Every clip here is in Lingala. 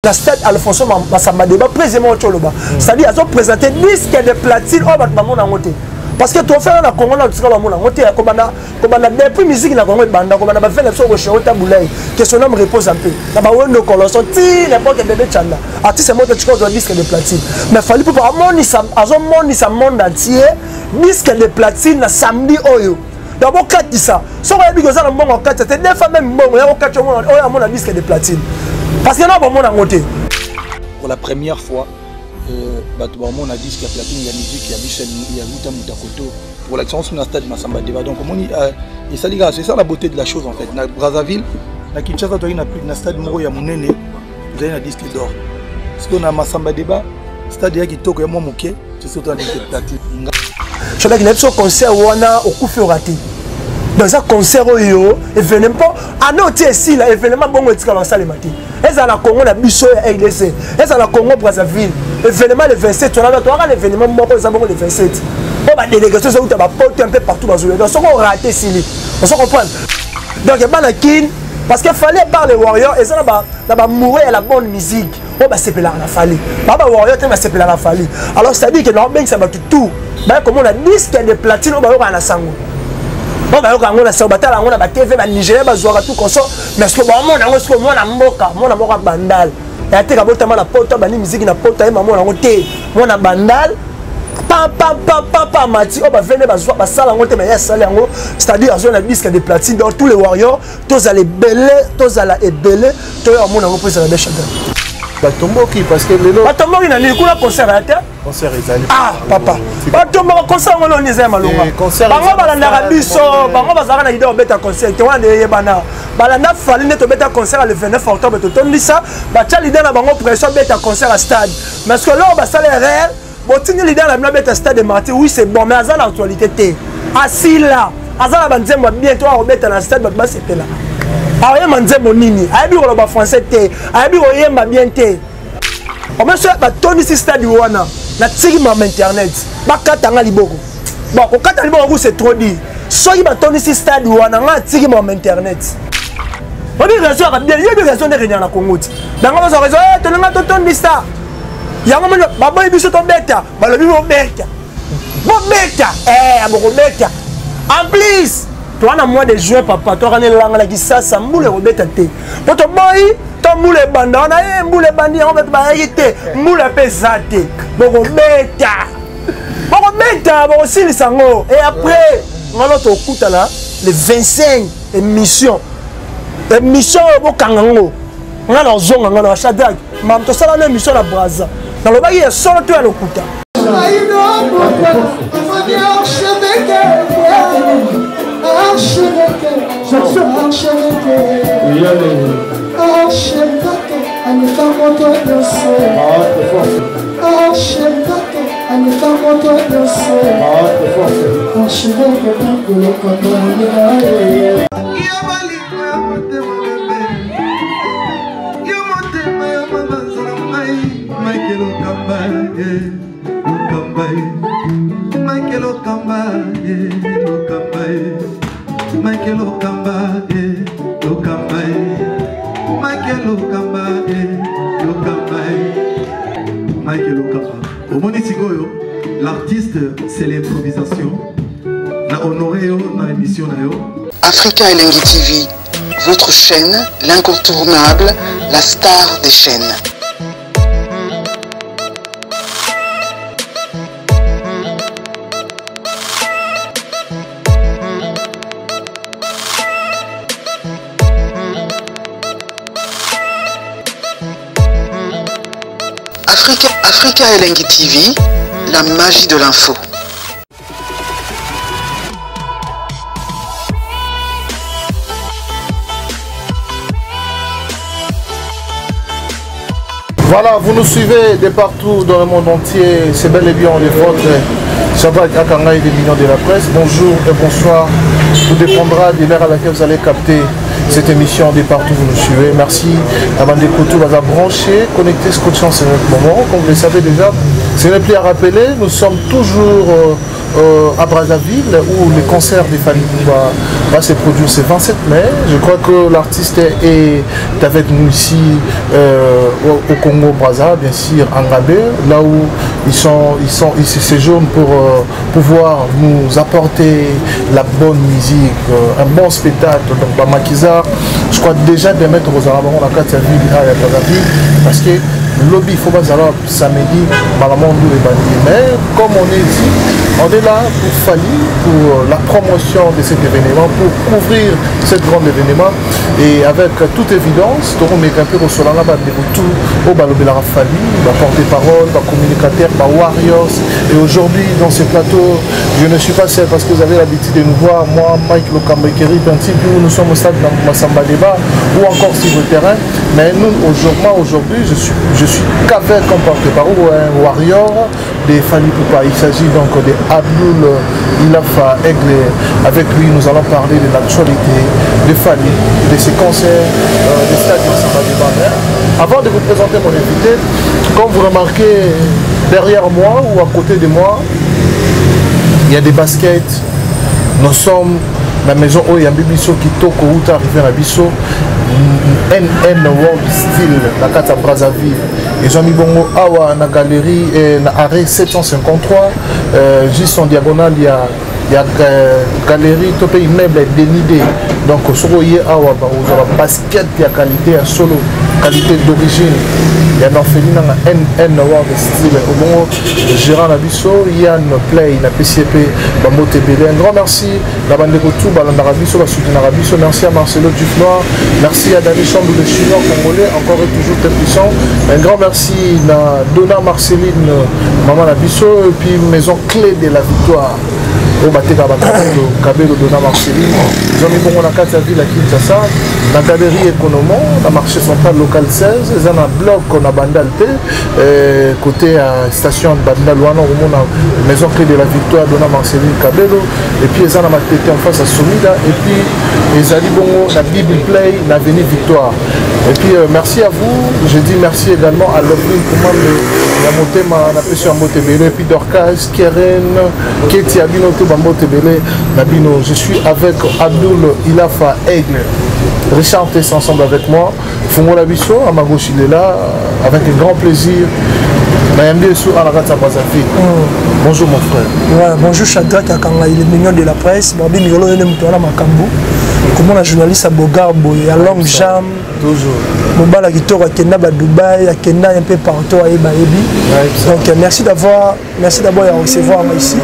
Na stade Alfonso Massamba Deba président Tcholoba. C'est-à-dire azo présenter disque de platine oyo bato bamona yango te. Parce que trophée na Congo na tika bamona yango te kobanda kobanda depuis musique na Congo ebanda kobanda ba fela biso Rochero Taboulay que son âme repose en paix. Na ba Wendo Colosso ti n'importe bébé Chanda. Artiste moko tika ozwa disque de platine. Mais Fally Ipupa amonisa azomonisa monde entier disque de platine na samedi oyo. Donc bokatisa soki oyebi ke oza na mbongo okatisa te deux fois même mbongo ya kokatisa oyo amona disque de platine parce que na bomona yango te. Pour la première fois euh, bato bamona disque ya platine ya musique ya biso ya Luta Mutakoto pour la licence na stade Massamba Deba. Donc omoni euh, esali kaka c'est ça la beauté de la chose en fait. Na Brazzaville, na Kinshasa toyaki na, na stade moko ya monene tozali na disque d'or. Sikoyo na Massamba Deba stade ya kitoko ya mwa moke surtout na disque de platine. Shodaki na biso concert wana okufi orate. Donc eza concert oyo événement mpo année otie esila événement bongo etikala kosalema te. Ezala na Congo na biso ya RDC, ezala na Congo Brazzaville, événement le 27 wana toyaka na événement moko eza bongo le 27. Mpo ba délégation ezouta ba poto un peu partout bazolo. Donc soki orate esili. Ozo comprendre? Donc bana Kin parce que fallait par les warriors eza na ba na ba moureux ya la bonne musique. Oyo basepelaka na Fally ba ba warrior te basepelaka na Fally. Alors c'est à dire que naobengisa bato tout baya komona disque de platine oyo bayokaka na sango, oyo bayokaka yango na sango, batala yango na ba TV, ba Nigérien bazwaka tout consort. Mais soki baomona yango soki omona mboka mwana moko ya Bandal ya teka botama na poto abandi miziki na poto ayeba mona yango te mwana Bandal pam pam pam pam pam mati oyo bavende bazwa basala yango te mais ye asali yango, c'est à dire azwa na disque de platine. Donc tous les warriors tozala ebele, tozala ebele, toya komona yango mpo ezala bien chagrin. Batomboki parce que lelo batomboki na nini kuna concert ya te? Concert ezali. Ah papa, batomboka concert yango loni eza ya malonga. Bango balandaka biso, bango bazalaka na idée obeta concert te wana eyebana. Balanda Fally nde tobeta concert le 29 octobre, totondisa batya leader na bango pression abeta concert à stade. Mais ce que lors basala erreur, botindi leader na bino abeta stade de Martyr, oui c'est bon, mais aza na actualité te, asila aza na banzembo ya bien to akobeta na stade bato basepela. Akoyemba nzembo nini? Ayebi koloba français te, ayebi koyemba bien te. Omeso batondisi stade wana natiki mama internet bakatanga liboko. Bon, kokata liboko ku c'est trop dit. Soki batondisi stade wana nga atiki mama internet oyebi raison yaka bien, yebi raison nde renyaka na Congo ti bango bazwa raison tolinga totondisa yango moni baboyi biso tobeta, balobi bobeta bobeta bokobeta. En plus toa na mois de juin papa, toaka na elanga na Kisasa, mbula ekobeta te po toboyi to mbula ebanda wana mbula ebandi yango bato bayaki te, mbula mpe eza te, bokobeta bokobeta bokosilisa yango. Et après ngano tokutana le 25 émission émission oyo bokanga yango nga na ozonga nga na Shadrack mam tosala na émission na Brazza nalobaki ya solo to ya lokuta. L'artiste, c'est l'improvisation. Na honoré yo na émission na yo. Africa Elengi TV, votre chaîne, l'incontournable, la star des chaînes. Africa, Africa Elengi TV, la magie de l'info. Voilà, vous nous suivez de partout dans le monde entier. C'est bel et bien les vôtres. Shadrack Akanga et des millions de la presse. Bonjour et bonsoir. Tout dépendra de l'heure à laquelle vous allez capter cette émission de partout où vous nous suivez. Merci à Bande Koutou, va brancher, connecter, scotcher en ce moment. Comme vous le savez déjà, ce n'est plus à rappeler. Nous sommes toujours à Brazzaville où le concert de Fally Ipupa va se produire ce 27 mai. Je crois que l'artiste est avec nous ici au Congo Brazza, bien sûr, en Ngabé, là où ils se séjournent pour pouvoir nous apporter la bonne musique, un bon spectacle. Donc, bah, Makiza, je crois déjà de mettre aux Arabes dans la ville à Brazzaville, parce que lobi, il faut pas aller samedi, maman nous les bandits. Mais comme on est ici, on est là pour Fally, pour la promotion de cet événement, pour couvrir cet grand événement. Et avec toute évidence, on est un peu au Solana, tout au Balobela Fally, porte-parole, communicateur, warriors. Et aujourd'hui, dans ce plateau, je ne suis pas seul parce que vous avez l'habitude de nous voir, moi, Mike Lokambekeri, Petit, où nous sommes au stade Massamba Débat, ou encore sur le terrain. Mais nous, aujourd'hui, moi, aujourd'hui, je suis qu'avec un porte-parole ou un warrior de Fally Ipupa. Il s'agit donc de Abdoul Ilafa Aigle. Avec lui, nous allons parler de l'actualité de Fally, de ses concerts, des stades Massamba Débat. Avant de vous présenter mon invité, comme vous remarquez derrière moi ou à côté de moi, il y a des baskets. Nous sommes la maison oyo ya biso kitoko uta arrivé na biso NN World Style na kati ya Brazzaville. Ezwami bongo awa na galerie na arrêt 753, juste en diagonale ya galerie to pe immeuble dénudé. Donc soki oye awa, ozwa basket ya qualité ya solo, qualité d'origine ya orpheline nanga NN World Style. Obongo gérant na biso Yann Play, napesi ye mpe bambote ebele. Un grand merci na bandeko tout balandaka biso, basoutenaka biso. Merci à Marcelo Dufnoir, merci à Dani Chambou, le chinois congolais, encore et toujours très puissant. Un grand merci na Donna Marceline, maman na biso, et puis maison Clé de la Victoire oyo batekaka bakabelo kabelo. Donna Marceline, ezwami bongo na kati ya ville ya Kinshasa, na galerie Economon, na marché central, local 16. Eza na bloc na Bandal te, côté ya station Bandal wana, okomona maison Clé de la Victoire, Donna Marceline Kabelo. Et puis eza na Matete, en face ya Somida. Et puis ezali bongo na Bible Play, na avenue Victoire. Et puis merci à vous. Je dis merci également à Loveline Kumambe ya motema, napesi ya mbote ebele. Et puis Dorcas, Keren, Keti ya bino to bambote ebele na bino. Je suis avec Abdoul Ilafa Aigle. Richard est ensemble avec moi. Fungola biso, à ma gauche, il est là avec un grand plaisir. Nayambi esu à la kati ya Brazzaville. Bonjour mon frère. Ouais, bonjour Shadrach Akanga, il est mignon de la presse. Babi Mikolo yene mutu wana makambo. Komona journaliste ya Bogar boye, ya longue jambe. Toujours. Mobala kitoko, akenda ba Dubaï, akenda un peu partout, ayeba yebi. Donc merci d'abord ya recevoir ici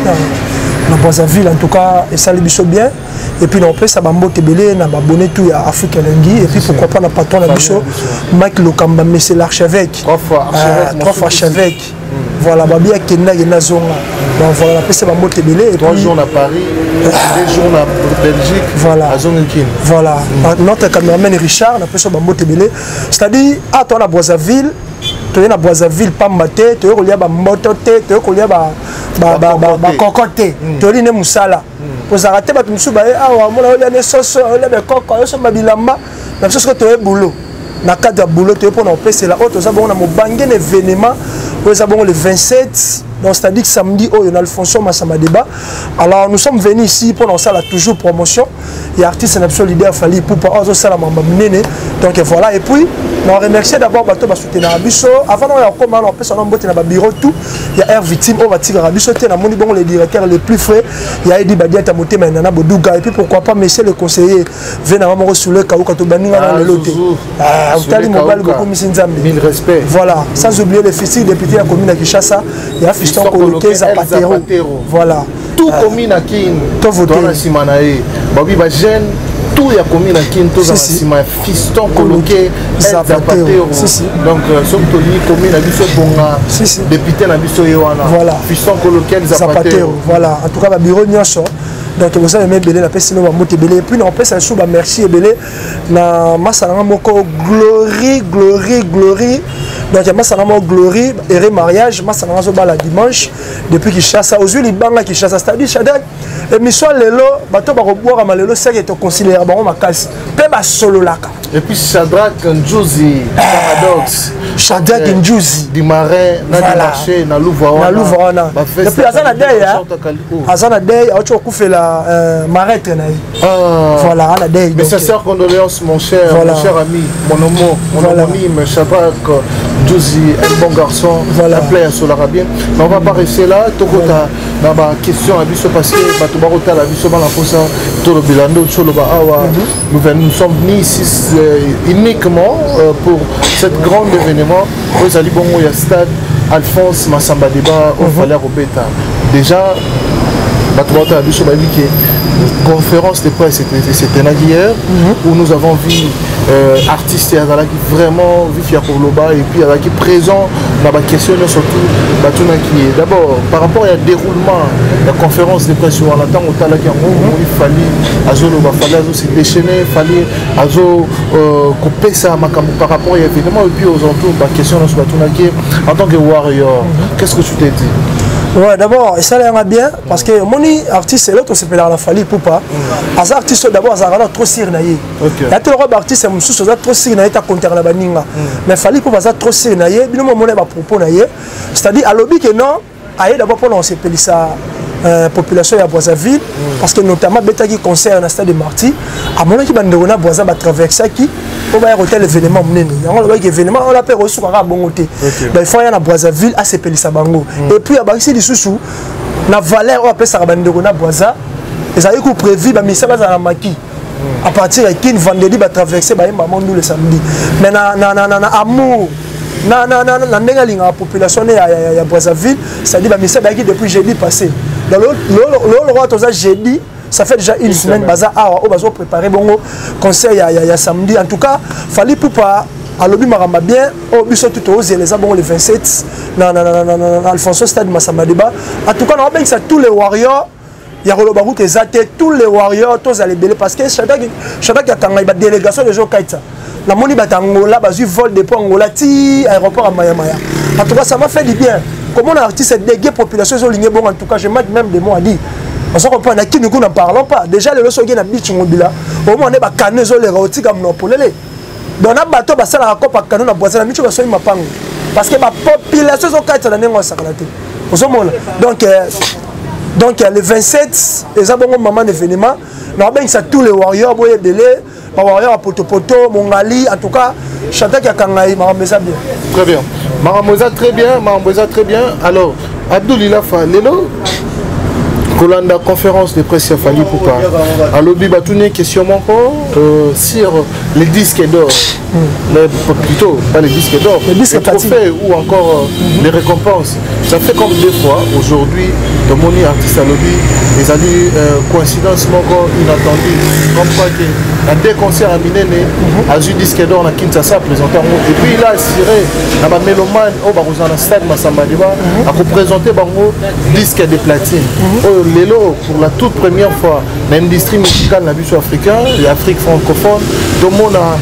na Brazzaville. En tout cas, esali biso bien. Et puis napesa bambote ebele na babone tout ya Afrique Elengi. Et puis pourquoi pas na patron na biso Mike Lokamba, monsieur l'archevêque. Trois fois archevêque. Trois fois archevêque. Voilà, babi akenda akenda zonga. Donc voilà, napesa bambote ebele. 3 jours à Paris, 2 jours na Belgique. Voilà. Azongi. Voilà. Notre cameraman Richard, napesa bambote ebele. C'est-à-dire atoa na Brazzaville, toye na Brazzaville pamba te, toye kolia bamboto te, toye kolia bakoko te, toyoli nde mosala. Kozalaka te bato mosusu baye awa, mona olia ne soso, olia bekoko, oyosomba bilamba na biso. Soki toye boulot, na cadre ya boulot, toye mpona kopesela oyo toza bongo na mobange na événement oyo eza bongo le 27, donc c'est-à-dire samedi oyo, na Alfonso Massamba Débat. Alors nous sommes venus ici mpona kosala toujours promotion ya artiste na biso, leader Fally Ipupa, oyo azosala mamba monene. Donc voilà. Et puis na remercier d'abord bato basoutenaka biso. Avant na oyo akoma na opesa na mbote na babureau tout ya Air Victime oyo batikaka biso te. Namoni bongo le directeur le plus frais ya Edi Badiata, motema ya Nana Boduga. Et puis pourquoi pas monsieur le conseiller ve nanga moko Sule Kauka, tobaninga na lelo te, otali mobali bokomisi Nzambe. Mille respect. Voilà, sans oublier le fils député ya commune ya Kinshasa, ya Fiston Koloke Zapatero. Voilà. Tout commune ya Kin to voter na nsima na ye. Babi bajeune tout ya commune ya Kin toza na nsima ya Fiston Koloke Zapatero. Donc soki tolingi commune na biso ebonga, député na biso ye wana. Voilà. Fiston Koloke Zapatero. Voilà. En tout cas babureau nyonso, donc tokosala meme ebele, napesi no bambote ebele. Et puis na opesa lisusu bamerci ebele na masala nga moko Glory, Glory, Glory. Donc ya masala moko Glory ere mariage, masala nga azobala dimanche depuis Kinshasa. Ozwi libanga Kinshasa, c'est-à-dire Shadrach. Émission lelo, bato bakobwakama lelo, seke toconsidéraka bango makasi mpe basololaka. Et puis Shadrach Njuzi, Paradoxe. Shadrach Njuzi. Du marin, na du marché, na Louvre wana. Na Louvre wana. Et puis aza na deuil, hein. Aza na deuil, auti kokufela maretre na ye. Ah. Voilà, na deuil. Mes sincères condoléances, mon cher, voilà, mon cher ami, mon homo, mon voilà, homonyme, Shadrach Njuzi, un bon garçon, voilà, un player sur bien. Mais on va pas rester là, tokota na ba question à biso parce que bato bakotala biso bana posa tolobela nde toloba awa. Nous sommes venus ici uniquement pour cette grande événement oyo ezali bongo ya stade Alphonse Massamba Débat oyo Fally akobeta. Déjà bato bakotala biso bayebi ke conférence de presse c'était hier, où nous avons vu artiste azalaki vraiment vif ya koloba et puis azalaki présent na baquestion nyonso surtout batunaki ye. D'abord, par rapport ya déroulement ya conférence de presse wana, ntango otalaki yango, omoni Fally azoloba, Fally azose déchaîner, Fally azo kopesa makambo par rapport ya événement et puis aux alentours, baquestion nyonso batunaki ye en tant que warrior, qu'est-ce que tu t'es dit? Ouais, d'abord, ça va bien parce que mon artiste, c'est l'autre, c'est la Fally Ipupa. Aza artiste, d'abord, aza trop sûr na ye. Ya te lokwa baartiste mosusu aza trop sûr na ye, ta kontere na baninga. Mais Fally Ipupa aza trop sûr na ye. Bino momona bapropos na ye, c'est-à-dire alobi ke non, aye d'abord mpona kosepelisa population ya Brazzaville, parce que notamment betaki concert na stade de Martyr, amonaki bandeko na Brazza batraversaki mpo baya kotala événement monene yango. Alobaki événement wana mpe ekosukaka bongo te, donc il faut aya na Brazzaville asepelisa bango. Et puis abakisi lisusu na valeur oyo apesaka bandeko na Brazza, ezali ku prévu bamisa bazala na maki à partir ya Kin vendredi, batraverse, bayemba mondu le samedi. Mais na amour na ndenge alingaka population ne ya Brazzaville, c'est-à-dire bamisa bayaki depuis jeudi passé. Donc lolo lokola toza jeudi, ça fait déjà une semaine baza awa oyo bazopréparé bongo concert ya samedi. En tout cas, Fally Ipupa alobi makambo bien oyo biso tu tozela, eza bongo le 27 na Alfonso Stade Massamba Débat. En tout cas, naobengisa tous les warriors ya koloba kuta eza te, tous les warriors tozala ebele, parce que Shadrack akangai badélégation deja okaita. Namoni bato Angola bazwi vol depuis Angola ti aéroport ya Mayamaya. En tout cas, ça m'a fait du bien comment artiste dégué population ezolingi bongo. En tout cas, je manque même des mots à dire. Ozo comprendre, na Kini kuna, parlons pas. Déjà lelo soki na beach Ngobila, omona nde bakano ezoleka, otika monopolele. Donc na bato basalaka kopa kano na Brazza na micho basoyi mapango parce que bapopulation ezokatisa na ndenge osakana te, ozomona. Donc le 27 eza bongo mama événement. Naobengisa tous les warriors boye ebele, bawarrior ya potopoto mongali. En tout cas, Shadrack akanga ye, makambo eza bien. Très bien, makambo eza très bien, makambo eza très bien. Alors Abdoul Ilafa, lelo kolanda conférence de presse ya Fally Ipupa, alobi batuni question moko sur les disques d'or, mais plutôt pas les disques d'or, les disques les trophées ou encore les récompenses. Ça fait comme deux fois aujourd'hui tomoni artiste alobi ezali coïncidence moko inattendue, comme quoi que na deux concerts ya minene azwi disque d'or na Kinshasa, présenté yango, et puis il a assuré na bamélomane oyo bakozala na stade Massamba Débat, akoprésente bango disque de platine oyo lelo pour la toute première fois na industrie musicale na biso africain et Afrique francophone tomona,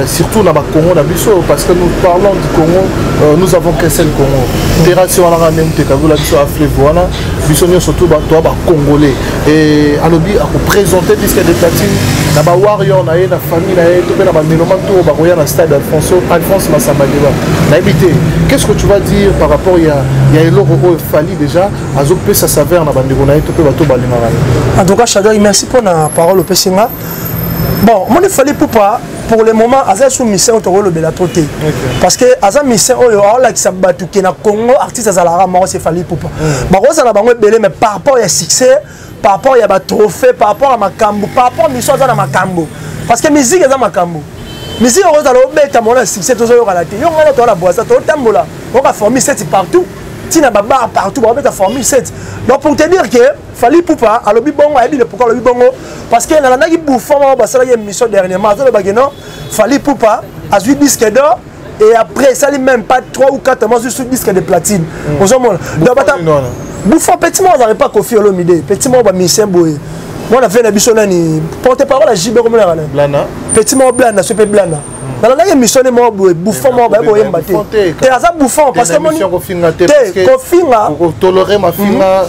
surtout na bacongo na biso, parce que nous parlons du Congo, nous avons qu'un seul Congo. Terasi wana kaka ndenge tekabula biso afleve wana, biso nyonso to toa bacongolais. Et alobi akoprésente disque de platine na bawarrior na ye, na famille na ye, to mpe na bamélomane to bakoya na stade Alphonse Massamba Débat. Nayebi te, qu'est-ce que tu vas dire par rapport ya eloko oyo Fally déjà azopesa saveur na bandeko na ye to mpe bato balingaka ye? En tout cas, Shadrack, merci pour la parole opesi nga. Bon, moni Fally Ipupa, pour le moment aza sous mission, tokolobela trop te, parce que aza mission oyo aolakisa bato ke na Congo artiste azalaka moko, c'est Fally Ipupa. Bakozala bango ebele, mais par rapport ya succès, par rapport ya batrophée, par rapport ya makambo, par rapport mission, aza na makambo, parce que musique eza makambo. Musique okozala obeta mona succès, tozoyokana te. Yo ngana toza na Brazza, totambola, oka formule 7 partout, ntina babar partout bakobeta formule 7. Donc pour te dire que Fally Ipupa alobi bongo, ayebi le pourquoi alobi bongo, parce que nalandaki Bouffon moko basalaki émission dernièrement, azolobaki non, Fally Ipupa azwi disque d'or et après esali même pas 3 ou 4 mois azwi disque de platine. Ozomona, donc bata Bouffon, petit moko azalaki pas Kofi Olomide, petit moko bamusicien boye mwana ve na biso nani, porte parole ya JB, komonaka nani? Blana. Petit moko Blana, so mpe Blana. Nalandaki émission ne moko boye, Bouffon moko baye boyemba te te, aza bouffon parce que moni kofinga te. Te kofinga. Toléré mafinga.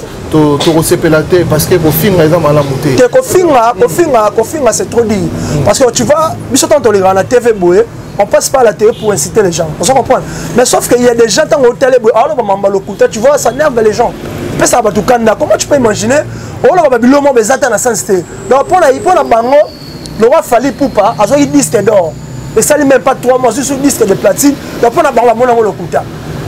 Tokosepela te parce que kofinga eza malamu te. Te, kofinga, kofinga, kofinga, c'est trop dit, parce que tu vois, biso ntango tolekaka na TV boye, on passe pas à la télé pour inciter les gens, on se comprend. Mais sauf qu'il y a des gens, ntango otele boye, aloba mamba lokuta, tu vois, ça nerve les gens, epesaka bato kanda. Comment tu peux imaginer oloba babilo moko eza ta na sens te? Donc mpona bango, le roi Fally Ipupa azwaki disque d'or, esali même pas 3 mois, azwi disque de platine. Donc mpona bango, bamona yango lokuta.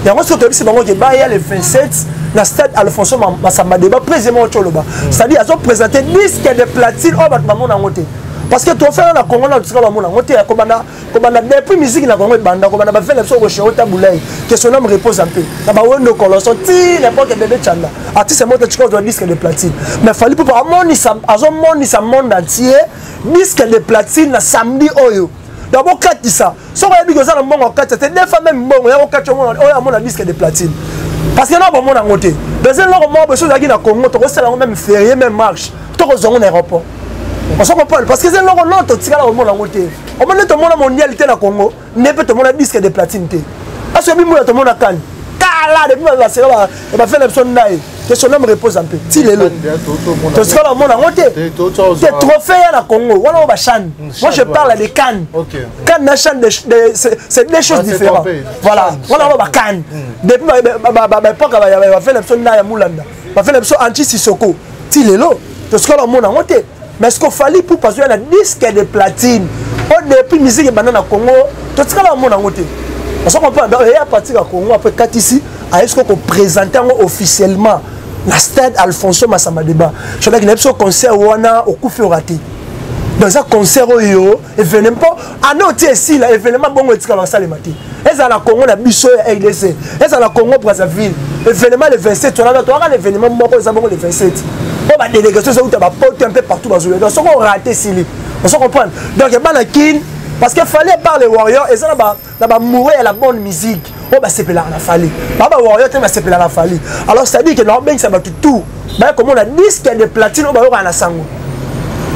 Yango soki toyebisi bango ke baya le 27 na stade Alfonso Masamba Deba, président oyo oloba, c'est-à-dire azoprésente disque de platine oyo bato bamona yango te, parce que trophée wana na Congo na tusika bamona yango te. Kobanda depuis musique na Congo ebanda, kobanda bafele biso Rochero Tabulai, que son âme repose un peu, na bawendo Koloso ti n'importe bébé Chanda, artiste moko tika ozwa disque de platine. Mais Fally Ipupa amonisa, azomonisa monde entier disque de platine na samedi oyo. Donc bokatisa, soki oyebi ke oza na mbongo, okatisa te deux fois même mbongo ya kokatisa oyo amona disque de platine, parce que na bamona yango te. Deuxième eloko moko boso ozalaki na Congo, tokosala yango même férié, même marche, tokozwa yango na aéroport, ozo comprendre, parce que eza eloko no totikala komona yango te. Omoni, tomona mondial te na Congo, nde mpe tomona disque de platine te. Aso bimuna tomona kani kala depuis baseka bafele biso ndai, que son âme repose en paix, ti lelo totikala komona yango te. Te, trophée ya na Congo wana oyo bachane, moi je parle de CAN. CAN na CHAN, c'est deux choses différentes. Voilà, wana oyo baCAN depuis baépoque bafele biso ndai ya Mulanda, bafele biso Anti Sisoko, ti lelo totikala komona yango te. Mais ce que Fally Ipupa azoya na disque de platine oyo, depuis musique ebanda na Congo, totikala komona yango te, ozo comprendre. Donc eya partir ya Congo, après katisi aye siko koprésente yango officiellement na stade Alfonso Masamba Deba. Sodaki na biso concert wana okufi ora te. Donc eza concert oyo événement mpo ane otie esila, événement bongo etikala basalema te. Ezala na Congo na biso ya RDC, ezala na Congo Brazzaville, événement le 27 wana toyaka na événement moko eza bongo le 27 mpo badélégation ezauta bapoto un peu partout bazoya. Donc soki orate, esili, ozo comprendre. Donc bana Kine, parce que Fally par les warriors, eza na bamoureux ya la bonne musique oyo basepelaka na Fally, baa bawarrior te, basepelaka na Fally. Alors c'est à dire ke naobengisa bato tout baya komona disque de platine oyo bayokaka na sango,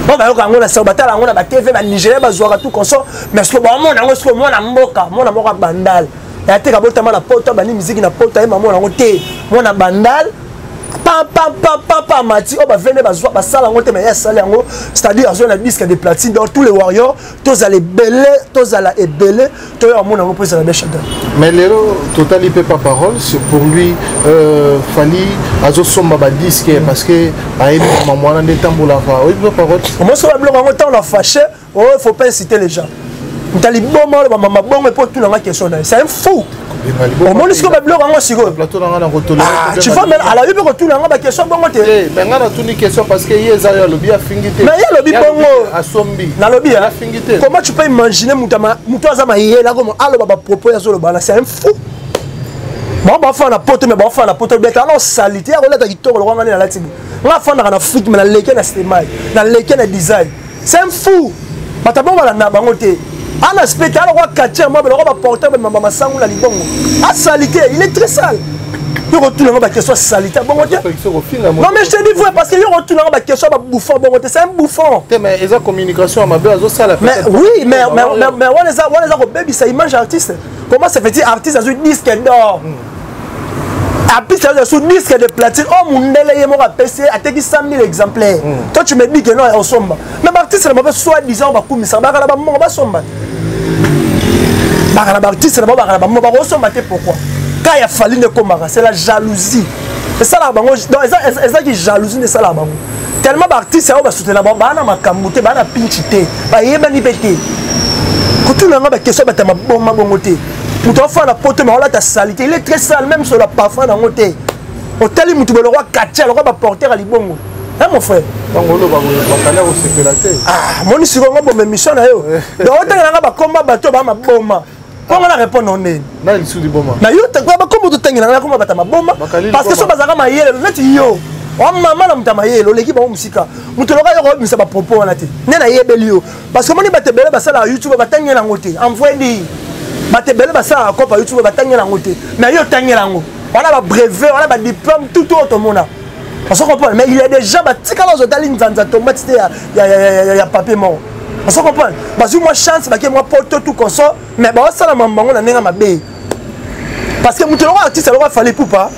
oyo bayoka yango na sango, batala yango na baTV, banigérien bazwaka tout consort. Mais soki baomona yango, soki omona mboka, mwana moko ya Bandal ya teka, botama na poto, bandi miziki na poto, ayeba mona yango te. Mwana Bandal pampampampampa mati oyo bavende bazwa basala yango te, mais ye asali yango, c'est-à-dire azwa na disque de platine. Donc tous les warriors, tozala ebele, tozala ebele, toyo amona yango mpo ezala bien, chanteur. Mais lelo totali mpe pa parole, c'est pour lui, Fally azosomba badisque parce que ayebi mama wana nde etambolaka, oyebi pa parole. Omoso babiloko yango ntango na fâché oyo, faut pas inciter les gens. Moto aliboma oloba mama bongo epo otunanga question na ye, c'est un fou. Omoni sikoyo babiloko yango sikoyo, tu vois, mais alabi mpe kotuna yango baquestion bongo te. Mais nga natuni question parce que ye eza yo alobi, afingi te. Mais ye alobi bongo. Asombi. Nalobi. Afingi te. Comment tu peux imaginer moto aza mayele akomo aloba bapropos azoloba na? C'est un fou. Bango bafanda na poto, mais bafanda na poto beta alors salité ya kolata kitoko lokwanga nde nalati bo. Nga afandaka na Afrique, mais naleke na stemai, naleke na design. C'est un fou. Bato bongo balanda bango te. Ana spectacle alokwa quartier mwa biloko baporter bamamba masangu na libongo asali te. Il est très sale. Yo kotuna yango baquestion salité bongo te. Non, mais je te dis vrai, parce que yo kotuna yango baquestion babouffon bongo te, c'est un bouffon. Te, mais eza communication ya mabe azosala. Mais oui, mais wana eza kobebisa image artiste. Comment ça fait-il artiste azwi disque d'or, apesi azo disque de platine oyo mundele ye moko apesi ye, ateki 100 000 exemplaires? Toi, tu me dis que non, osomba. Mais baartiste na bango soit disant bakumisaka, baka na bamongo basomba te. Baka na baartiste na bango, baka na bamongo, bakosomba te. Pourquoi ka ya Fally nde ekomaka? C'est la jalousie esalaka bango. Donc ezaki jalousie nde esalaka bango, tellement baartiste yango basutela bango, baa na makambo te, baa na pinchi te, bayebani mpe te. Kotuna yango baquestion bata maboma bongo te. Moto afanda na poto, mais olata salité, il est très sale, même sur la parfum nango te. Otali motu boye lokwa katia, lokwa baporter ya libongo, hein, mon frère. Ntango oloba bakali akosepela te. Ah, moni sikoyo ngo boma émission na yo. Donc otangelanga bakoma bato baa maboma mpongo na répondre ndeni? Na lisusu liboma. Na yo bakoma totangelanga nakoma bato maboma, parce que so bazalaka mayele neti yo, wamama na moto ya mayele, oleki bango mosika. Moto loka yo koyebimisa bapropos wana te nde nayebeli yo, parce que omoni bato ebele basalaka YouTube, batangela yango te. En vrai dire, bato ebele basalaka kopa YouTube, batangela yango te, mais yo otangela yango wana, babrevet wana, badiplôme, tout oyo tomona, ozo comprendre. Mais il y a des gens batikala ozotali nzanza tomate te ya papier moko, ozo comprendre. Bazwi mwa chance, bake mwa poto, tout consort, mais baosala mambo bango na ndenge mabe, parce que moto loko artiste aloko Fally Ipupa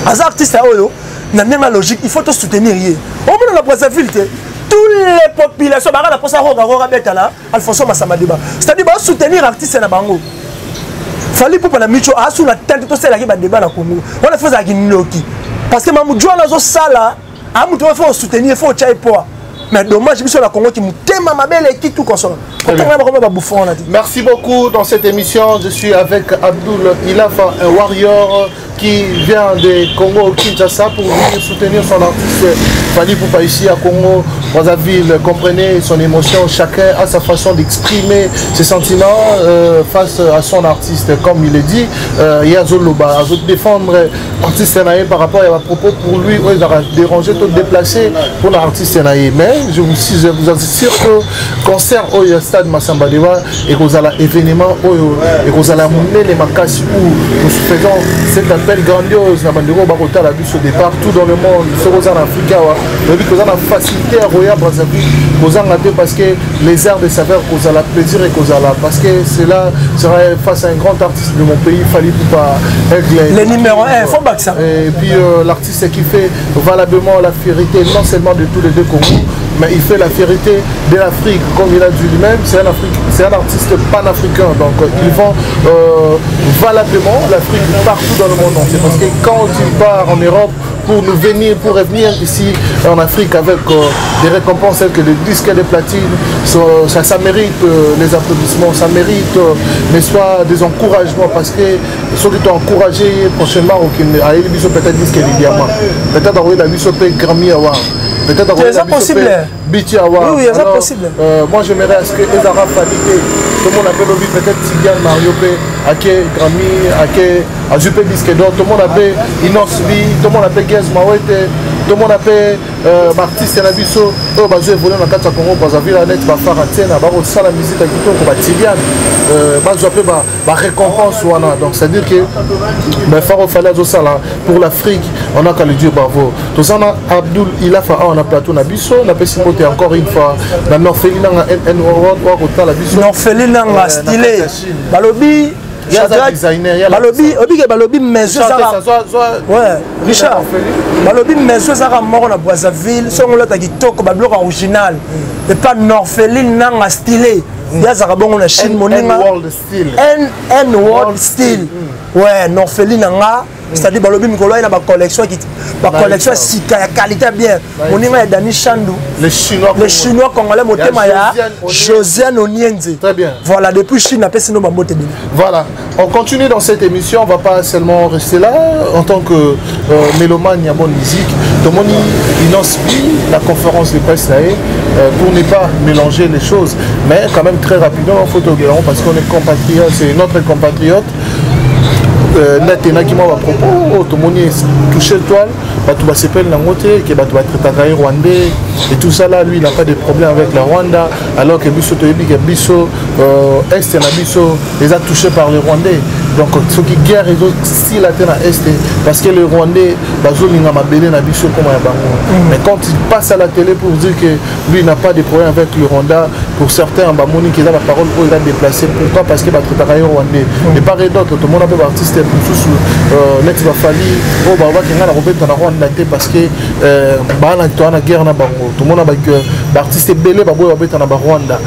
aza artiste oyo. Na ndenge ya logique, il faut to soutenir ye. Omona na Brazzaville te, toutes les populations baka na posa roga roga beta na Alfonso Massamba Débat, c'est-à-dire ba soutenir artiste na bango. Fally Ipupa na micho asu na tente tosalaki badébat na Congo wana, fo ezalaki noki, parce que mamuju wana azosala amutu wana, fo soutenir, fo otya ye poids. Mais dommage, biso na Congo ki motema mabe eleki, tout consort. Merci beaucoup. Dans cette émission, je suis avec Abdoul Ilafa, un warrior qui vient de Congo Kinshasa pour venir soutenir son artiste Fally Ipupa ici à Congo Brazzaville. Comprenez son émotion, chacun a sa façon d'exprimer ses sentiments face à son artiste. Comme il est dit, il azoloba, azo défendre artiste na ye par rapport à propos pour lui, il va déranger, tout déplacer pour l'artiste na ye. Mais je vous assure que concert au stade Massamba Débat et kozala événement oyo ekozala monene makasi, où nous faisons cet appel grandiose na bandeko bakotala biso de partout dans le monde. Soki oza na Afrique awa, oyebi koza na facilité ya koya Brazzaville, kozanga te, parce que les airs de saveur kozala, plaisir ekozala, parce que cela sera face à un grand artiste de mon pays, Fally Ipupa Aigle. Le numéro 1, faut bakisa. Et puis l'artiste qui fait valablement la fierté non seulement de tous les deux Congo, mais il fait la fierté de l'Afrique. Comme il a dit lui-même, c'est un artiste panafricain. Donc il vend valablement l'Afrique partout dans le monde entier. Parce que quand il part en Europe pour nous venir, pour revenir ici en Afrique avec des récompenses telles que des disques de platine, ça mérite les applaudissements, ça mérite, n'est-ce pas, des encouragements, parce que ceux qui t'ont encouragé prochainement, à biso peut-être disque de diamant, peut-être à biso Grammy Award, peut-être à possible. BET Award. Oui, c'est possible. Moi, j'aimerais à ce que ezala Fally te. Tout le monde appelle lui peut-être Tidiane Mario P, ake Grammy, ake azwi mpe disque d'or. Tout le monde appelle Innoss'B, tout le monde appelle Gaz Mawete, tout le monde appelle baartiste na biso oyo bazo évolue na kati ya Congo Brazzaville, net bafara tiena bakosala musique ya kitoko, batidiane bazwa mpe barécompense wana. Donc c'est à dire que bafara Fally azosala pour l'Afrique, on a qu'à lui dire bravo. Toza na Abdoul Ilafa awa na plateau na biso. Napesi mbote encore une fois na Norfeli nanga nn wa kotala biso. Norfeli nanga stylé, balobi balobi obike, balobi maison ezaka, ouais, Richard, balobi maison ezaka moko na Brazzaville. Songo olata kitoko, babiloko original epa Norpheline nanga stylé. Ye azalaka bongo na Chine, moninga NN World Style, ouais, Norpheline nanga, c'est-à-dire balobi mikolo aye na bacollection, bacollection ya sika ya qualité bien, moninga ya Dani Chandu. Le Chinois. Le Chinois congolais, motema ya Josiane Onienze. Très bien. Voilà, depuis Chine, apesi no bambote bino. Voilà, on continue dans cette émission. On va pas seulement rester là en tant que mélomane ya bonne musique. Tomoni Innoss'B, la conférence de presse là, pour ne pas mélanger les choses, mais quand même très rapidement, faut parce qu'on est compatriote, c'est notre compatriote. Net enaki mwa bapropos oyo tomoni touché toile, bato basepeli nango te, ke bato batraitaka ye rwandais et tout ça là. Lui, il n'a pas de problème avec la Rwanda, alors que biso toyebi ke biso est na biso eza touché par les Rwandais. Donc soki guerre ezosila te na est, parce que les Rwandais bazolinga mabele na biso koma ya bango. Mais quand il passe à la télé pour dire que lui n'a pas de problème avec le Rwanda, pour certains bamoni ke eza baparole oyo eza déplacé. Pourquoi? Parce que batraitaka ye rwandais. Et part et d'autre, tomona mpe baartiste mosusu neti baFally oyo balobaki ngai na kobeta na Rwanda te, parce que baa toa na guerre na bango. Tomona baartiste ebele baboya babeta na barwanda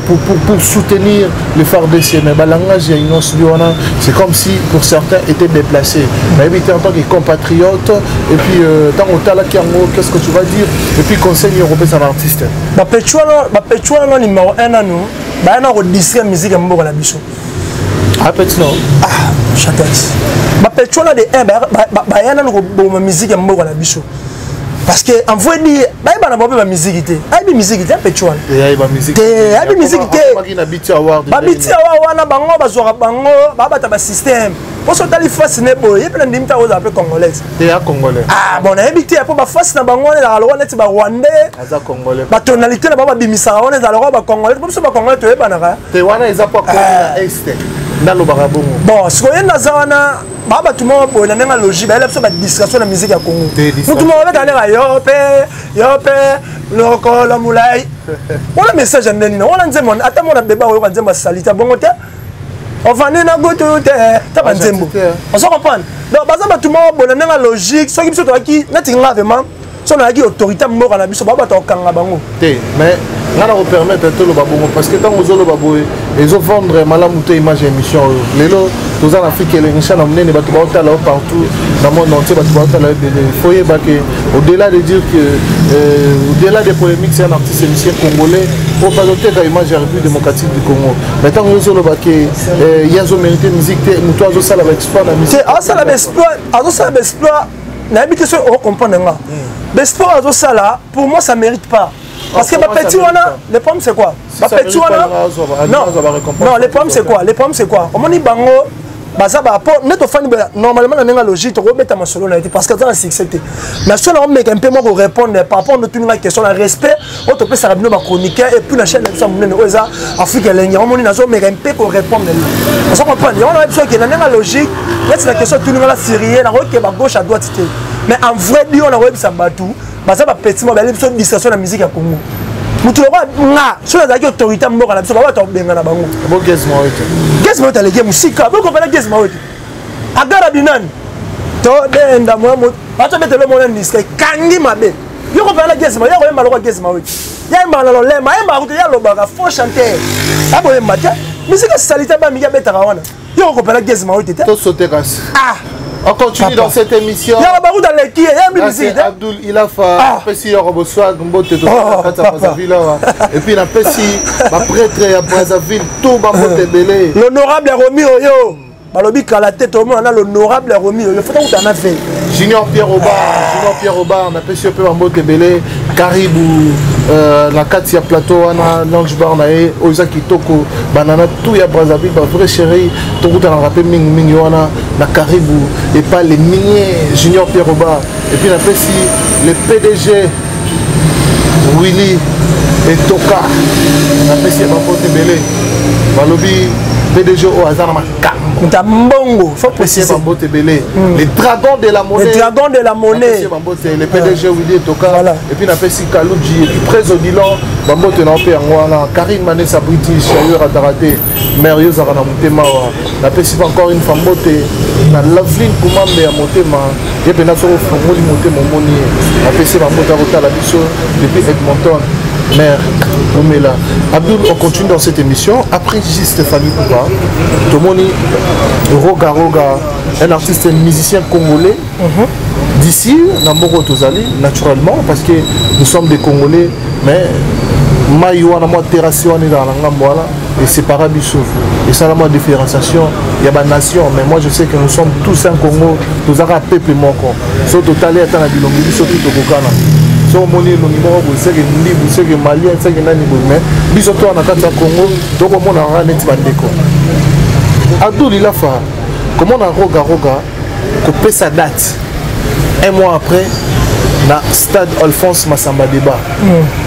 pour soutenir le FARDC. Mais balangage ya Innoss'B wana, c'est comme si pour certains était déplacé. Nayebi te, en tant que compatriote, et puis ntango otalaki yango, qu'est ce que tu vas dire? Et puis conseil européen na artiste? Bapetchi wana, numéro 1 nanu baya na kodistraire musique ya mboka na biso. Apeti no. Ah, chantex, bapetchi wana de 1 baya nanu koboma musique ya mboka na biso, parce que en vrai dire, bayeba na bango mpe bamusiki te, ayebi musiki te apetchi wana te, ayebi musiki te. BET Award wana, bango bazwaka, bango babata basystème. Mposo otali face ne boye, ye mpe na ndimi ta ozala mpe congolaise. Te, ya congolais. Ah bon, nayebi te, mpo baface na bango wana ezalaka lokola neti barwandais. Aza congolais. Batonalité na bango babimisaka wana ezala lokola bacongolais, mpo biso bacongolais toyebanaka. Te, wana eza po na est, nalobaka bongo. Bon, sikoyo ye naza wana, baa bato moko boye na ndenge ya logique, bayela biso badistraction na musique ya Congo. Motu moko abeta ndenge yo mpe, yo mpe lokolo molai wana, message ya ndeni na wana nzembo, ata mona beba oyoka nzembo asali te bongo te. Ovandi na gutu te, ta banzembo. Ozo comprendre? Donc baza bato moko boye na ndenge logique, soki biso toyaki neti nga vraiment, so nayaki autorité mboka na biso, bao bato kokanga bango. Te, mais nga na kopermettre toloba bongo, parce que ntango ozoloba boye, ezovendre malamu te image ya émission oyo. Lelo toza na Afrique elengisha na monene, bato baotala yo partout na monde entier, bato baotala yo ebele. Faut yeba ke au-delà de dire que au-delà des polémiques, c'est un artiste musicien congolais oyo bazoteka image ya République démocratique du Congo. Mais ntango yo ozoloba ke ye azomérite musique te, moto azosala baexploit na musique, azosala baexploit, azosala baexploit, nayebi te soki ocomprendre nga. Baexploit azosala, pour moi ça mérite pas. Parce que bapeti wana, le problème c'est quoi? Bapeti wana, non non, le problème c'est quoi? Le problème c'est quoi? Omoni bango baza ba po nde tofandi normalement na ndenge logique, tokobeta masolo na ye te parce que aza na succès te. Mais so na omeka mpe moko répondre par rapport ndotuninga question na respect oyo topesaka bino bachroniqueur et puis na chaîne na biso ya monene oyo eza Afrique Elengi. Yango moni nazomeka mpe korépondre, ozo comprendre? Yango na biso oke na ndenge logique, neti na question tuninga na série, nakokeba gauche à droite te. Mais en vrai dire, nakoyebisa bato baza bapeti mo bayali biso distraction na musique ya Congo. Motu lokola nga, soki azalaki autorité mboka na biso, babato kobenga na bango. Gaz Mawete aleki mosika. Bokopela Gaz Mawete agara binani todenda bato betelo mona niska ekangi mabe. Yo kopela Gaz Mawete, ya koyemba lokola Gaz Mawete, yayembaka na lolema, ayembaka kutu, ye alobaka faux chanteur, aboyemba te. Misika salite bamiki abetaka wana, yo okopela Gaz Mawete te. Tosote kasi. Ah. On continue dans cette émission. Y'a Barouda Leki, y'a musique. Abdoul Ilafa, napesi yoko boswag mbote to kati ya Brazzaville awa. Et puis napesi ba prêtre ya Brazzaville tout ba mbote ebele. L'honorable Romy Oyo. Balobi kala te tomona na l'honorable Romy Oyo. Faut kuta na fait. Junior Pierre Oba, Junior Pierre Oba, napesi yo pe ba mbote ebele. Karibu na kati ya plateau wana, lounge bar na ye oyo eza kitoko, banana tout ya Brazzaville, ba vrai chéri, tokutanaka mpe mingi mingi wana na Karibu epa le minier Junior Pierre Oba. Et puis napesi le PDG Willy Etoka, napesi ye bambote ebele. Balobi PDG oyo aza na makambo. Moto mbongo, faut préciser. Bambote ebele, les dragons de la monnaie. Les dragons de la monnaie. Bambote le PDG Willy Etoka. Et puis napesi Kaluji et puis Prés Odilon, bambote na mpe yango wana. Karine Manesa British ayo rataka te, mare yo ozalaka na motema awa. Napesi mpe encore une fois mbote na Loveline Kumambe ya motema, ye mpenza soki ofungoli motema omoni ye. Napesi bambote ya kotala biso depuis Edmonton. Mère Oumela. Abdul, on continue dans cette émission. Après juste Fally Ipupa, tomoni Roga Roga, un artiste musicien congolais d'ici, na mboka tozali, naturellement, parce que nous sommes des Congolais, mais mai wana mwa terrasse wana ezala na ngambo wana esepara biso, esala mwa différenciation ya banation. Mais moi je sais que nous sommes tous un Congo, tozalaka peuple moko. So totali ata na bilongi, biso tu tokokana. So omoni elongi moko boye, seke ndibu, seke malien, seke nani boye, mais biso to na kati ya Congo tokomona kaka neti bandeko. Abdul Ilafa, komona Roga Roga kopesa date un mois après na stade Alphonse Massamba Débat,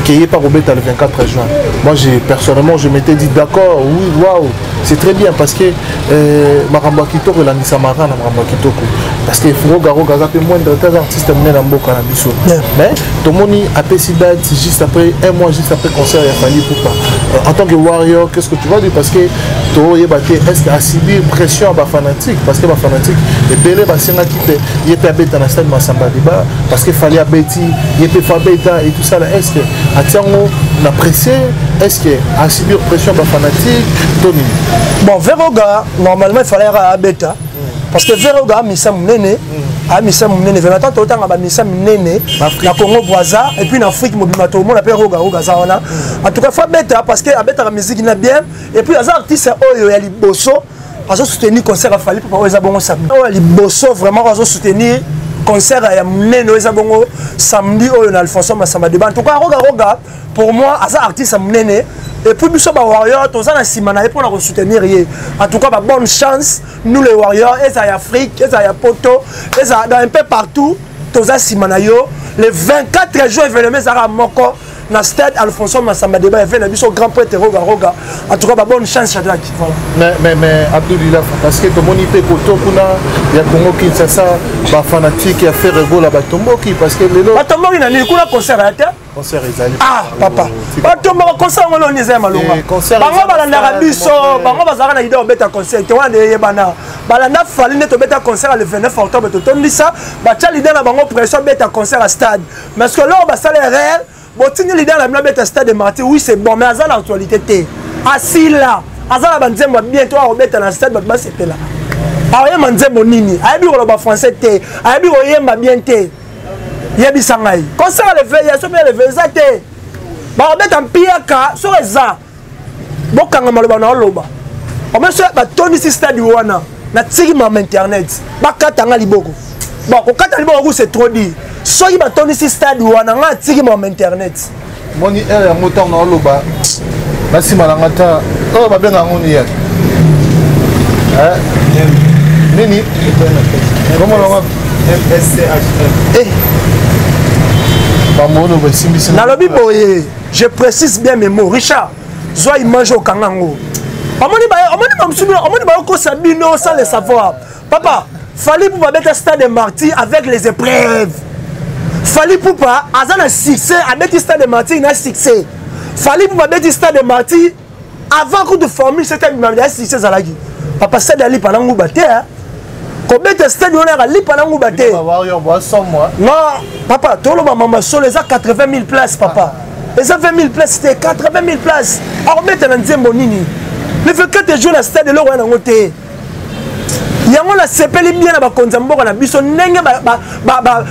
qui est pas kobeta le 24 juin. Moi, j'ai personnellement, je m'étais dit d'accord, oui, waouh, c'est très bien, parce que makambo ya kitoko elandisamaka na makambo ya kitoko, parce que Roga Roga aza mpe moindre te, aza artiste monene na mboka na biso. Mais tomoni apesi date juste après un mois, juste après concert ya Fally Ipupa. En tant que warrior, qu'est-ce que tu vas dire? Parce que toyeba te, est ce que asubir pression ya bafanatique? Parce que bafanatique ebele basengaki mpe ye mpe abeta na stade Massamba Débat, parce que Fally abeti, ye mpe faut abeta et tout ça là. Est ce que atiango na pressé? Est ce que asubir pression ya bafanatique to nini? Bon, Veroga, normalement il fallait abeta, parce que Veroga amisa monene, amisa monene vraiment. Tant totanga bamisa minene na Congo Brazza et puis na Afrique mobima, tomona mpe Roga Roga aza wana. En tout cas faut abeta, parce que abetaka musique na bien et puis aza artiste oyo ya liboso azosoutenir concert ya Fally Ipupa oyo eza bongo samedi. Oyo ya liboso vraiment azosoutenir concert ya monene oyo eza bongo samedi oyo na Alphonse Massamba Débat. En tout cas Roga Roga, pour moi aza artiste ya monene et puis biso bawarrior toza na nsima na ye mpona kosoutenir ye. En tout cas ba bonne chance, nous les warriors, eza ya Afrique, eza ya Poto, eza dans un peu partout, toza nsima na yo. Le 24 juin, événement ezalaka moko na stade Alfonso Massamba Débat, efe na biso grand prêtre Roga Roga. En tout cas ba bonne chance, Shadrach, voilà. Mais Abdul Ilafa, parce que tomoni mpe koto kuna ya Congo Kinshasa, bafanatique ya Ferre Gola batomboki, parce que lelo batomboki na nini? Kuna concert ya te. Concert ezali. Ah papa, batomba ba concert yango loni eza ya malonga. Bango balandaka biso, bango bazalaka na idée obeta concert te wana de yebana. Balanda Fally nde tobeta concert le 29 octobre totondisa, batia leader na bango pression beta concert à stade. Mais ce que lors basala erreur, botindi leader na bino beta stade de martyr, oui c'est bon, mais aza na actualité te. Asila, aza na banzembo ya bien to akobeta na stade bato basepela. Akoyemba nzembo nini? Ayebi koloba français te, ayebi koyemba bien te. Yebisa ngai concert le veille soki le veille eza te bakobeta mpiaka soki eza bokanga maloba na oloba omoni soki batondisi stade wana natiki mama internet bakata nga liboko bon kokata liboko ku c'est trop dire soki batondisi stade wana nga atiki mama internet moni heure yango ntango na oloba na nsima na nga ta oyo babenga yango ni yake nini komolonga bango oloba esimbisi nalobi boye je précise bien mes mots richard zwa image okanga yango omoni bamosusu omoni baokosa bino sans le savoir papa Fally Ipupa abeta stade de martyr avec les épreuves. Fally Ipupa aza na succès, abeti stade de martyr na succès. Fally Ipupa abeti stade de martyr avant coup de formule c'était ya succès ezalaki. Papa stade ya lipa na nguba te hein. Kobeta stade wana ya lipa na nguba te. Non, papa toloba mama solo eza 80 000 places papa. Eza 20 000 places te, 80 000 places. Akobeta na nzembo nini? Le 24 juin na stade eloko wana yango te. Yango nasepeli bien na bakonzi ya mboka na biso ndenge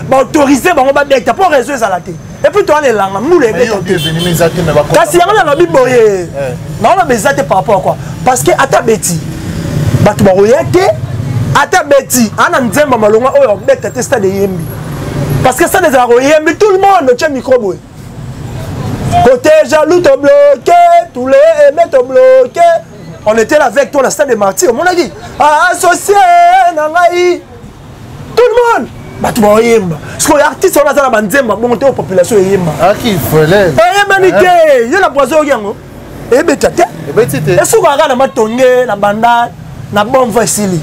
baautorise bango babeta mpo réseau ezala te epuis towana elanga mbula ebeta te kasi yango nalobi boye naoloba eza te par rapport à quoi parce que ata beti bato bakoya te ata beti ana nzemba malonga oyo abeta te stade eyembi parce que stade ezalaka koyembi tout le monde otye micro boye côté jaloux to bloqué tous les aimés to bloqué. On était là avec toi na stade de martyr omonaki associé na ngai tout le monde bato baoyemba sikoyo artiste wana aza na banzemba bongo te oyo population eyemba eyebani te yo na poison oyoki yango ebeta te esukaka kaka na matonge na banda na bon voix esili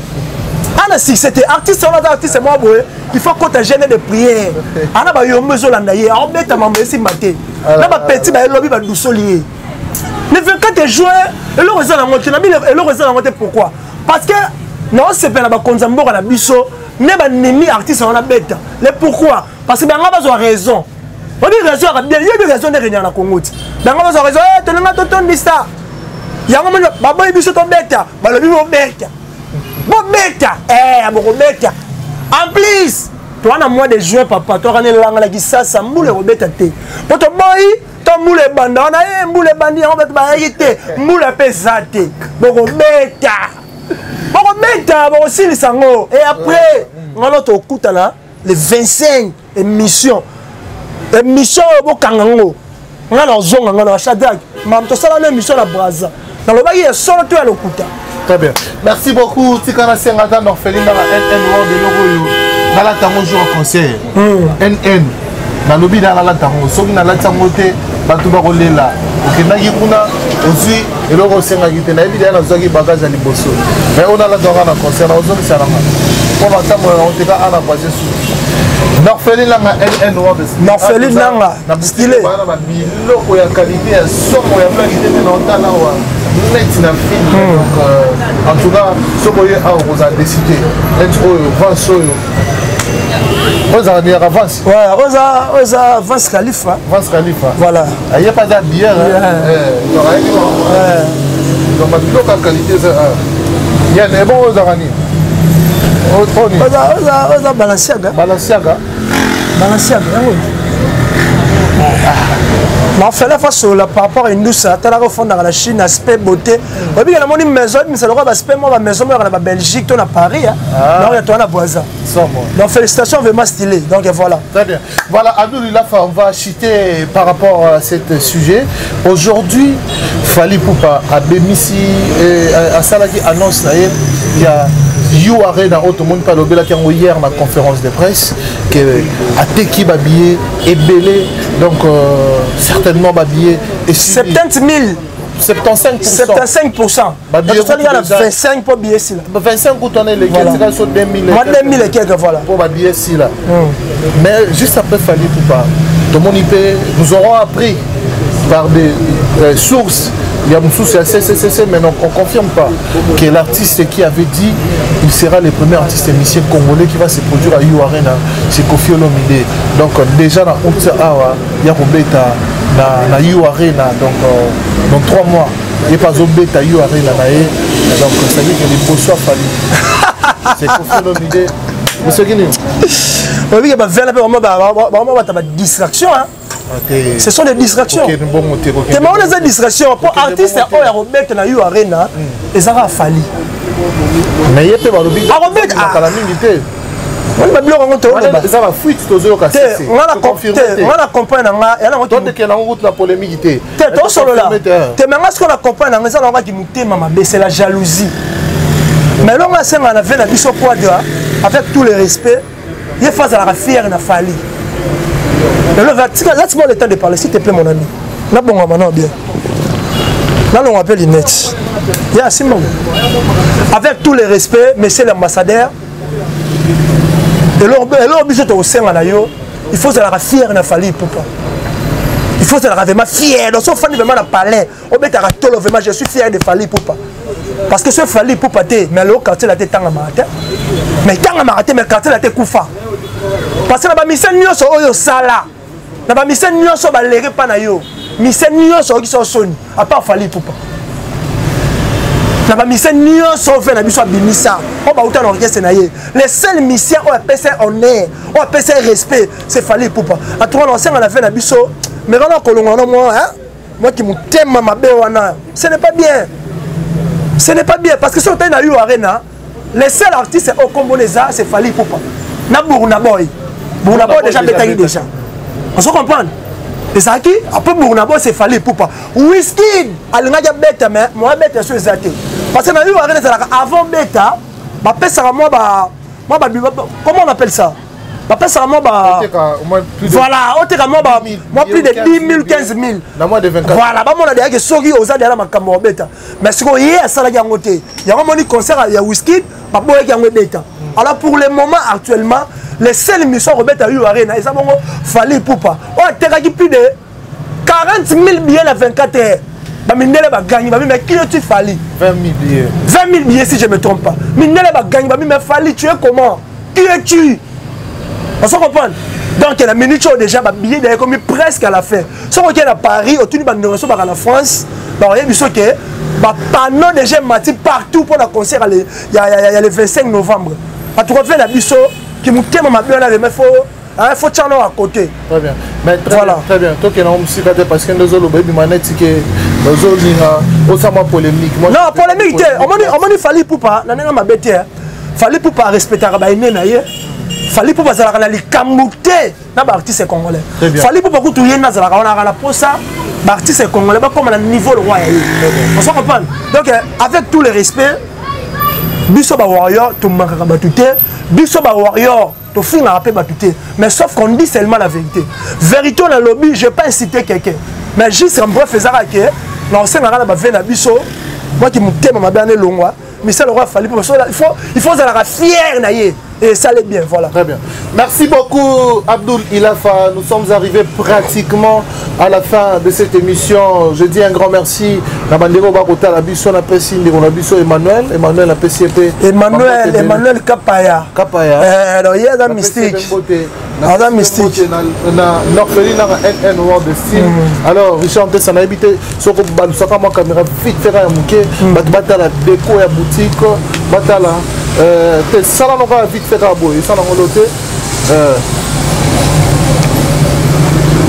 ana succès te artiste wana aza artiste moko boye il faut kota jeune de prière ana bayombo ezolanda ye aobeta mambo esimba te na bapeti bayelobi badusoli ye le 24 juin eloko eza nango te nabi eloko eza nango te pourquoi parce que naosepela bakonzi ya mboka na biso nde bandimi artiste wana beta le pourquoi parce que bango bazwa raison oyebi raison yaka bien yebi raison nde regnaka na congo ti bango bazwa raison eh, tolinga totondisa yango moni baboyi biso tobeta balobi bobeta bobeta eh, bokobeta en plus toa na mois de juin papa toaka na elanga na kisasa mbula ekobeta te mpo toboyi to mbula ebanda wana e mbula ebandi yango bato bayaki te mbula mpe eza te bokobeta bokobeta bokosilisa yango e après ngano tokutana le 25 émission émission oyo bokanga yango ngai nazonga ngai na shadrack mam tosala na émission na braza nalobaki ya solo to ya lokuta. Très bien. Merci beaucoup. Tikana Sengata Norfeline dans la NN World de Logo. Nalata yango jour concert. NN. Nalobi na nalata yango. Soki nalati yango te, bato bakolela. Okendaki kuna ozwi eloko osengaki te. Nayebi deya nazwaki bagage ya liboso. Mais oyo nalata yango na concert nakozongisa nanga. Mpo batambola nango te ka ana voisin susu. Norfeline nanga NN World. Norfeline nanga stylé. Bana ba biloko ya qualité ya somo ya qualité te na otala wa neti na film. Donc en tout cas soki oye awa okozala décidé neti oyo vance oyo ozala niyaka vance. Ouais, oza oza Vance Khalifa. Vance Khalifa. Voilà. Aye pas da bière. Donc ayebi donc ba biloko ya qualité eza ya ne bon ozalaka nini? Oza oza oza Balenciaga. Balenciaga. Balenciaga yango. Marcelin Fasola par rapport à Indusa, talaka ofandaka na Chine aspect beauté. Oyebi namoni maison ebimisa lokola ba aspect moko ba maison moko na ba Belgique to na Paris hein. Donc ya toi na voisin. Donc félicitations vraiment stylé. Donc voilà. Très bien. Voilà Abdoul Ilafa, on va chuter par rapport à cet sujet. Aujourd'hui, Fally Ipupa abemisi asalaki annonce na ye ya U Arena oyo tomoni mpe alobelaki yango hier na conférence de presse que ateki babillet ebele donc certainement babillet 70 000. 75%. 75%. Tosali na 25 mpo billet esila. 25 kutu wana eleki, etikali so 2000. Mwa 2000 et quelque, voilà. Mpo babillet esila. Mais juste après Fally Ipupa, tomoni mpe, nous aurons appris par des sources, il y a mosusu ya CCCC, mais non, on confirme pas que l'artiste qui avait dit il sera le premier artiste musicien congolais qui va se produire à U Arena, c'est Koffi Olomide. Donc déjà na août awa ya kobeta na U Arena, donc dans 3 mois ye mpe azobeta U Arena na ye. Donc ça veut dire que liboso ya Fally, c'est Koffi Olomide. Monsieur Kini. Oyebi ke bavela mpe bango bata badistraction, hein. Ce sont des distractions te, maona eza distraction mpo artiste oyo akobeta na U Arena ezaka Fally. Mais ye mpe balobi akobeta kala mingi te. Wani babiloko yango toloba. Eza bafuite tozoyoka. Te, nga na comprendre na nga ya nango. Tondekela yango kutu na polémique te. Te, tosolola te. Me nga sikoyo na comprendre na nga, eza nango kaki motema mabe, c'est la jalousie. Mais elongo asengaka na ve na biso Quadra, avec tout le respect, ye fa azalaka fier na Fally. Lelo tika, laisse-moi le temps de parler, s'il te plaît, mon ami. Nabongama nao bien, nalongwa mpe lunette ya simbango. Avec tout le respect, monsieur l'ambassadeur, eloko biso tokosenga na yo, il faut ozalaka fier na Fally Ipupa. Il faut ozalaka vraiment fier. Donc so ofandi vraiment na palais, obetaka tolo, vraiment, je suis fier de Fally Ipupa, parce que so Fally Ipupa te, mais lelo Quartier Latin etangamaka te, mais etangamaka te, mais Quartier Latin ekufa, parce que na bamise nyonso oyo osala, na bamise nyonso balere mpa na yo, mise nyonso oyokisa osoni, à part Fally Ipupa. Na bamise nyonso oyo na biso abimisa, oyo bauta na orchestre na ye, le seul musicien oyo apesa honneur, oyo apesa respect, c'est Fally Ipupa. Atuka na osenga na ve na biso, mais kana kolongola na mwa mwaki motema mabe wana, ce n'est pas bien, ce n'est pas bien, parce que soki otali na U Arena, le seul artiste oyo kombona eza, c'est Fally Ipupa na Burna Boy. Burna Boy déjà betaki déjà, ozo comprendre, ezalaki après Burna Boy, c'est Fally Ipupa. Wizkid alingaki abeta, mais mo abeta so eza te, parce que na U Arena ezalaka avant beta, bapesaka mwa ba mwa ba, comment on appelle ça, bapesaka mwa ba, voilà, oteka mwa ba mwa plus de 10 000, 15 000. Na moins de 24. Voilà, bamona deyaki soki oza deya na makambo ya obeta. Mais sikoyo ye asalaki yango te. Yango moni concert ya Wizkid baboyaki yango ebeta. Alors pour le moment, actuellement, le seul mission akobeta U Arena eza bongo Fally Ipupa, oyo atekaki plus de 40 000 billets na 24 heures. Bamindele bagangi babi: mais qui es-tu, Fally? 20 000 billets. 20 000 billets, si je me trompe pas. Mindele bagangi babi: mais Fally, tu es comment? Qui es-tu? On se comprendre. Donc na minute oyo déjà babillet daye komi presque à la fin. Soki okei na Paris, otuni bandeko so baka na France, bakoyebi so ke bapanneau déjà emati partout mpo na concert ya le 25 novembre. En tout cas, ve na biso ki motema mabe wana, vraiment, faut tia à côté. Très bien, mais très Voilà. bien, très bien. Tokende yango mosika te, parce que nde ozoloba ebima neti ke ozolinga osama polémique. Moi, non, polémique te. Omoni Fally Ipupa, na ndenge mabe te. Fally Ipupa arespectaka baene na ye. Fally Ipupa azalaka na likambo te na baartiste congolais. Très bien. Fally Ipupa kutu ye nde azalaka wana kaka na posa baartiste congolais bakóma na niveau le roi ya ye. On se comprendre. Donc avec tout le respect, biso bawarrior tomakaka bato te, biso bawarrior tofingaka mpe bato te, mais sauf qu'on dit seulement la vérité. Vérité oyo nalobi, je pas inciter quelqu'un, mais juste en bref, ezaka ke na osengaka na bave na biso mwaki motema mabe wana elongwa. Misala roi Fally, mpo il faut ozalaka fier na ye et ça allait bien, voilà. Très bien. Merci beaucoup, Abdoul Ilafa. Nous sommes arrivés pratiquement à la fin de cette émission. Je dis un grand merci. Na bandeko bakota la biso na pesi ndeko na biso Emmanuel, Emmanuel na pesi pe Emmanuel, Emmanuel Kapaya. Kapaya. Donc ye aza mystique. Aza mystique. Na Norfeline na NN World Style. Alors Richard Ntesa, nayebi te soko balusaka mwa caméra vite fait ya moke, bato batala déco ya boutique, batala te sala noko ya vite fait kaka boye, esala yango lo te.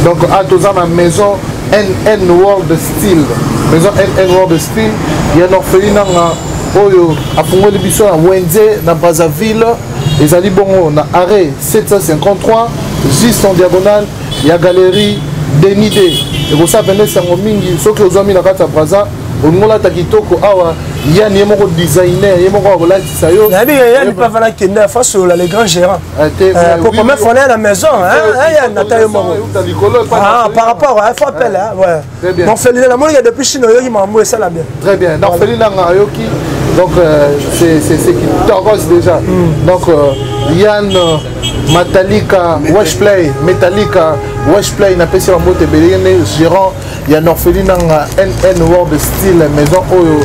Donc a toza na maison NN World Style, maison NN World Style ya Norfeline nanga oyo afungoli biso na wenze na Brazzaville. Ezali bongo na arrêt 753, juste en diagonale ya galerie Denide. Ekosala pene sango mingi soki ozwami na kati ya Braza. Olingi olata kitoko awa, Yann ye moko designer, ye moko akolatisa yo. Nayebi ke Yann mpe avanda kende afa solola le grand gérant. Ah, euh, pour première fois na maison, hein, Yann ata yo moko. Ah, par rapport, il faut appeler, hein, ouais. Très bien. Donc Félix, la moni depuis Chine oyoki mambo esala bien. Très bien. Donc Félix nanga ayoki donc euh, c'est c'est c'est qui toros déjà. Mm. Donc euh, Yann euh, Metallica Washplay Metallica Washplay na pesi mbote ebele ne gérant ya Norphelie nanga NN World Style maison oyo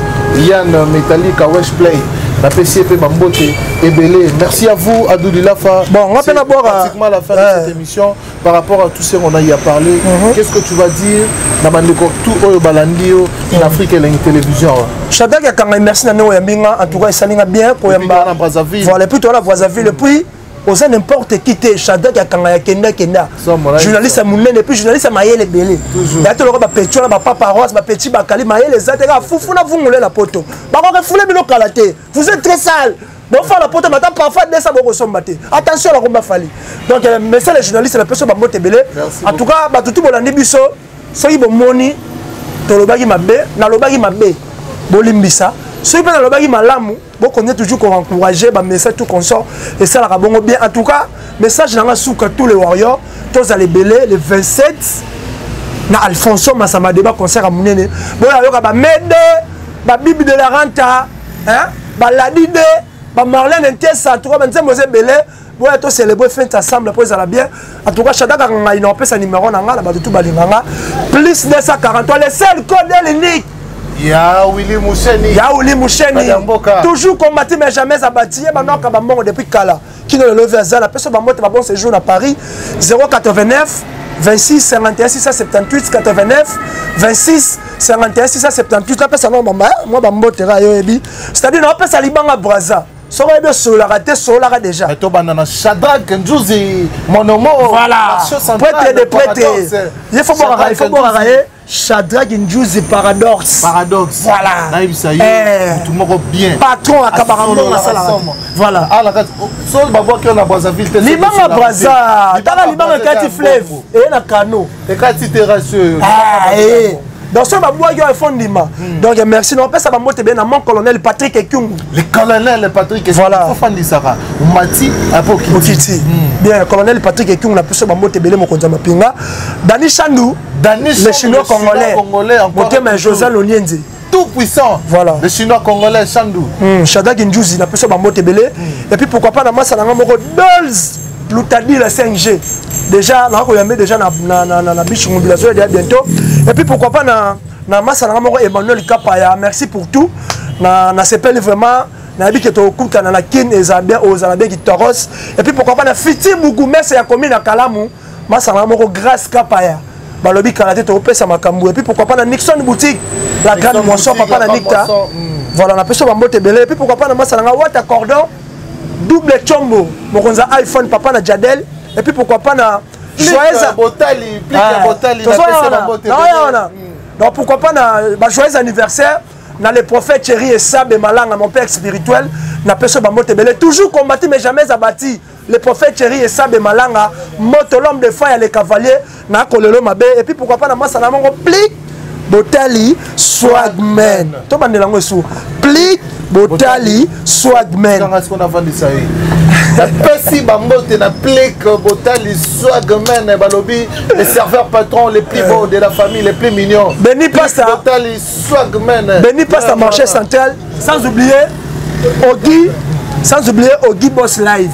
Yann Metallica Washplay napesi ye mpe bambote ebele merci à vous Adou Dilafa bon nga mpe nabwaka pratiquement la fin de cette émission par rapport à tout ce qu'on a y a parlé mm -hmm. qu'est-ce que tu vas dire na bandeko tout oyo balandi yo na Afrique elengi télévision Shadrack akanga merci na ndenge oyambi nga en tout cas esali nga bien koyamba na Brazzaville voilà et puis toza na Brazzaville et puis oza n'importe qui te Shadrack akanga ya kenda kenda journaliste ya monene et puis journaliste ya mayele ebele ya toloka bapetit wana bapa paroisse bapetit bakali mayele eza te kaka fufu na vungule na poto bakoki fule bino kala te vous êtes très sale bofala poto mata parfois 200 bokosomba te attention na komba fali donc euh, monsieur le journaliste na peso bambote ebele en tout cas bato tu bolandi biso soki bomoni tolobaki mabe nalobaki mabe bolimbisa soki mpe nalobaki malamu bokonde toujours koencourage bamessage tout consort esalaka bongo bien en tout cas message na nga suka tous les warriors tozala ebele le 27 na alfonso masamba deba concert ya monene boya yoka bamede babibi de la renta hein? baladi de bamarlene ntesa en tout cas banzembo eza ebele boya to célébrer fête ensemble mpo ezala bien en tout cas shadaka ngai na opesa numéro na ngai na bato tu balinga nga plus 243 le seul code et l'unique Ya Willy Moucheni. Ya Willy Moucheni. Toujours combattu mais jamais abattu. Ye banoka bambongo depuis kala. Kino lelo ve azala peso bambote ba bon séjour na Paris 089 26 51 678 89 26 51 678 napesa no mwa bambote kaka yo oyebi c'est-à-dire naopesa libanga braza soki oyebi osololaka te sololaka déjà tobanda na shadrack nzuzi monomo voilà prêtre de prêtre ye fo bwakaka ye Shadrack Njuzi paradoxe. Paradoxe. Voilà. Nayebisa ye eh. mutu moko bien. Patron akabaka mbongo asalaka. Voilà. Ah la kati so babwaki yo na Brazzaville te. Libanga Brazza. Tala libanga ekati fleuve eye na canot. Ekati terrasse oyo. Ah eh. Donc soki babwaki oyo efo ndima. Hmm. Donc merci na opesa bambote ebele na mon colonel Patrick Ekyungu. Le colonel Patrick Ekyungu. Voilà. Ofandisaka omati apo okiti. Okiti. Hmm. Bien colonel Patrick Ekyungu na biso bambote ebele mokonzi ya mapinga. Dani Shandu Dani le chinois congolais, congolais motema ya José Lonienzi tout puissant. Voilà. Le chinois congolais Shandou. Mm, Shadrack Njuzi na peso bambote ebele. Mm. Et puis pourquoi pas na masa na moko Dolls Lutadi la 5G. Déjà na ko yambe déjà na na na na, na biche mobilisation déjà bientôt. Et puis pourquoi pas na na masa na moko Emmanuel Kapaya. Merci pour tout. Na na sepeli vraiment nayebi ke tokutana na kin ezala bien ozala bien kitoros et puis pourquoi pas na fiti bourgmestre ya commune ya kalamu masanga moko grace kapaya balobi kala te tokopesa makambo et puis pourquoi pas na nixon boutique la grande moisson papa na nikta hmm. voilà napesi bambote ebele et puis pourquoi pas na masala nga wata cordon double chombo mokonzi ya iphone papa na jadel et puis pourquoi pas na joyeux botali wana donc pourquoi pas na ba joyeux anniversaire na le prophète Thierry Esabe Malanga mon père spirituel na peso bambote ebele toujours combattu mais jamais abattu le prophète Thierry Esabe Malanga moto l'homme de foi ya le cavalier na kolelo mabe et puis pourquoi pas na masa na mongo pli botali swagman to bandela yango esu pli botali swagman napesi bambote na plik botali swagman balobi les serveurs patrons les plus beaux de la famille les plus mignons beni pasta botali swagman beni pasta marché central sans oublier Ogi sans oublier Ogi Boss Live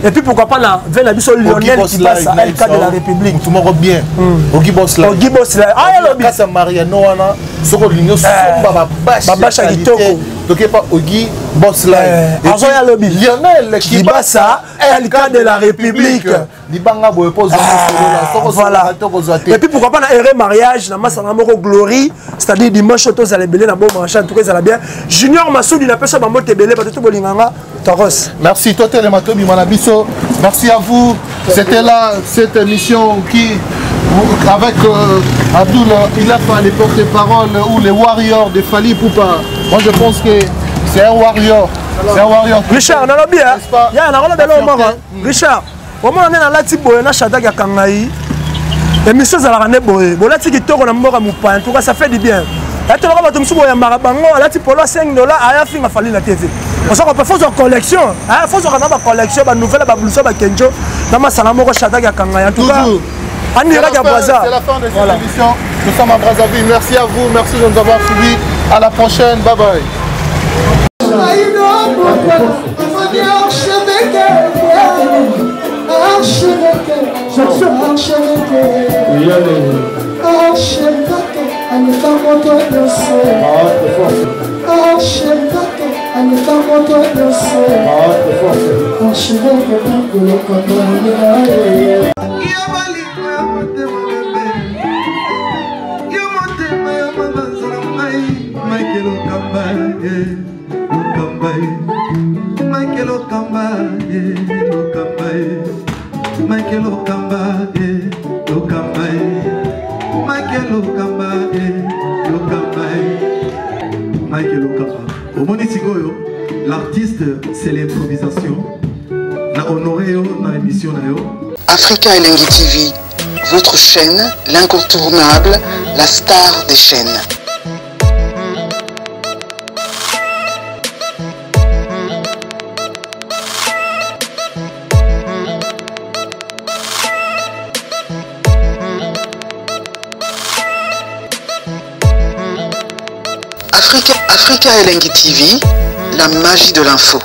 et puis pourquoi pas na ve na biso Lionel Kibasa LK de la République mutu moko bien hmm. Ogi Boss Live Ogi Boss Live ah elobi kasa Mariano wana soko olingi osomba ba bâche ba bâche ya kitoko toke pa Ogi Boss Live eh, azoya lobi Lionel Kibasa LK de la République libanga boye mpo ah, ozwa te et puis pourquoi pas na erreur mariage na masanga moko glory c'est-à-dire dimanche oyo tozala ebele na bo marché en tout cas ezala bien junior masudi napesa bambote ebele bato to bolinganga toros merci totelema tobima na biso merci à vous c'était là cette émission qui avec euh, Abdoul Ilafa, les porte-parole ou les warriors de Fali Poupa. Moi je pense que c'est un warrior. C'est un warrior. Richard, nalobi, hein? Ya, nalobi, Richard. Omona nde nalati boye na shadak ya kangai. Émission ezalaka nde boye. Bolati kitoko na mboka mopaya. En tout cas, ça fait du bien. Yatolaka bato mosusu boyambaka bango alati polo 5 dollar aya finga Fally na TV. Osoko pe fozwa collection. Ah fozwa kana ba collection ba nouvelle ba blouson ba kenjo na masala moko Shadrack ya kanga en tout cas. C'est la fin de cette voilà. émission. Nous sommes à Brazzaville. Merci à vous, merci de nous avoir suivis. À la prochaine. Bye bye. Michael Okamba, eh, Okamba, eh. Michael Okamba, eh, Okamba, eh. Michael Okamba. Omoni sikoyo, l'artiste, c'est l'improvisation. Na honoré yo na émission na yo. Africa Elengi TV, votre chaîne, l'incontournable, la star des chaînes. Africa, Africa Elengi TV, la magie de l'info.